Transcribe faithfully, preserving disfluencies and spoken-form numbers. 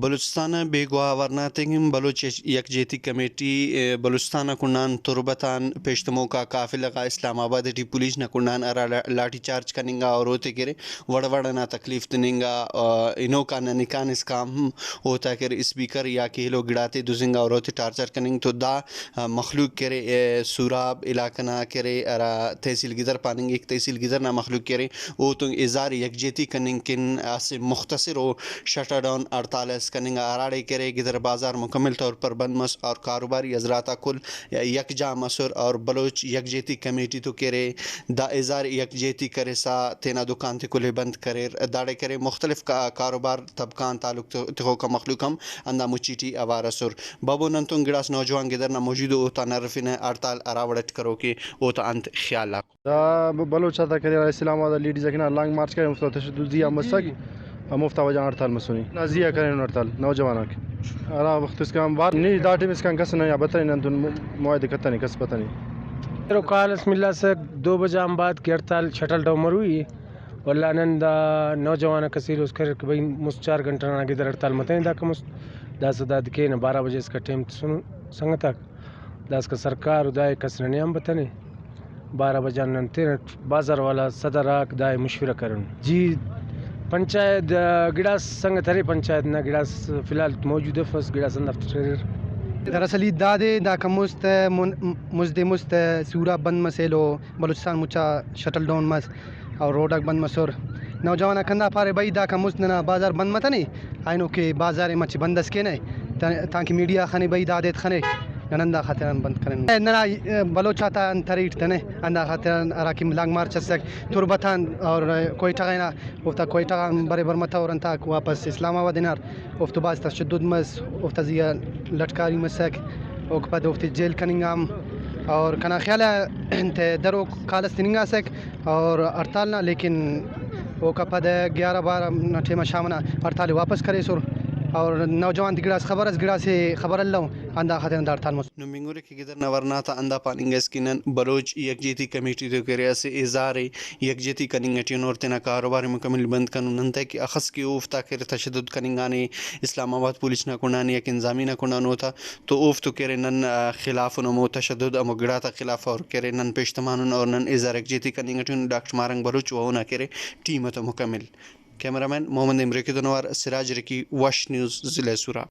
بلوچستان نا بیگواہ ورنا تنگن بلوچ یکجہتی کمیٹی، ء، بلوچستان نا کنڈان تربت آن پیشتموکا قافلہ غا اسلام آباد ٹی پولیس نا کنڈان ہرا لا-، لاٹھی چارج کننگا اور اوتے کہ ارے وڑ وڑ ئنا تکلیف تننگا، آ، ہنوکا ننکان اسکان ہم اوتا کہ ارے اسپیکر یا کہ ایلو گڑاتے دزنگا اور اوتے ٹارچر کننگ۔ تو دا، آ، مخلوق کہ ارے، اے، سوراب علاقہ نا کہ ارے ہرا تحصیل گدر پاننگک، تحصیل گدر نا مخلوق کہ ارے اوتون اظہار یکجہتی کننگ کن اسہ مختصر و شٹر ڈاؤن ہڑتال اس کننگا، ہراڑے کہ ارے گدر بازار مکمل طور پر بند مس اور کاروباری حضرات آ کل یکجا مسر اور بلوچ یکجہتی کمیٹی تو کہ ارے دا اظہار یکجہتی کرسا تینا دکان تے کل ء بند کریر۔ داڑے کہ ارے مختلف کا-، کاروبار طبقہ آن تعلق تخ-، تخوکا مخلوق ہم ہندا مچی ٹی اوار ئسر۔ بابو ننتون گڑاس نوجوان گدر نا موجود ء، اوتا نرفنہ ہڑتال ہرا وڑ اٹ کروکے اوتا انت خیال آک۔ دا ب-، بلوچ آتا کہ ارے اسلام آباد آ لیڈیز آک ہنا لانگ مارچ کرین، اوفتا تشدد زیہا مسک، ہموفتا وجہ غان ہڑتال مسنے۔ نا زیہا کرینن ہڑتال نوجوان آک۔ ہرا وخت اسکان بار نی دا ٹائم اسکان کس نہ یا بتنے ننتون م-، معاہدے کتنے کس بتنے۔ ایرو کال اس ملاسک دو بجہ آن بعد کہ ہڑتال شٹل ڈاؤن مروئی۔ ولدا نن دا نوجوان آک اسہ ایلوس کریر کہ بھئی مست چار گھنٹہ نا گدر ہڑتال متنے داکا مست۔ داسہ داد کینہ بارہ بجہ اسکا ٹائم تسنو سنگتاک۔ داسکا سرکار و دائے کس ننے آن بتنے۔ بارہ بجہ آن نن تینٹ بازار والا صدر آک دائے مشورہ کرن۔ جی پنچایت، آ، گڑاس سنگت ارے پنچایت نا گڑاس فی الحال موجود افس، گڑاس ہندافتے ٹریر۔ دراصل ہیت دادے داکا مست من-، مزدے مست سوراب بند مس ایلو بلوچستان مچا شٹل ڈاؤن مس۔ اور روڈاک بند مسر۔ نوجوان آک ہندا پارے، بھئی داکان مست ننا بازار بند متنے، اینو کہ بازار ء مچہ بند اس کینہ، تا-، تانکہ میڈیا خنے بھئی دادے خنے، نن ہندا خاطران بند کرین۔ ننا بلوچ آتا انت ہریٹ تنے، ہندا خاطران ہراکہ لانگ مارچ اسک تربت آن اور کوئٹہ غا ہنا، اوفتا کوئٹہ غان بریبر متور انتاک واپس اسلام آباد ہنار۔ اوفتو بھاز تشدد مس، اوفتا زیہا لٹکاری مسک، اوکا پد اوفتے جیل کننگا ہم۔ اور کنا خیال آ انت دروک کال اس تننگاسک اور ہڑتال نا، لیکن اوکا پد گیارہ بارہ نا ٹائما شام ئنا ہڑتال ئے واپس کریسر۔ اور نوجوان تے گڑاس خبر اس، گڑاسے خبر الو، ہندا خاطر ہندا ہڑتال مس۔ نم ہنگرے کہ گدر نا ورنا تا ہندا پاننگ ئس کہ نن بلوچ یکجہتی کمیٹی تو کہ ارے اسہ اظہار ئے یکجہتی کننگ ٹی ان اور تینا کاروبار ئے مکمل بند کنن، انتئے کہ اخس کہ اوفتا کہ ارے تشدد کننگانے، اسلام آباد پولیس نا کنڈان یا کہ انتظامیہ نا کنڈان اوتا، تو اوفتو کہ ارے نن، آ، خلاف ان ہمو تشدد ہمو گڑاتا خلاف اور کہ ارے نن پیش تمانن اور نن اظہار یکجہتی کننگ ٹی ان۔ ڈاکٹر ماہ رنگ بلوچ و اونا کہ ارے ٹیم تو مکمل۔ کیمرہ مین محمد امرے کدن اوار سراج رکی، وش نیوز، ضلع سوراب۔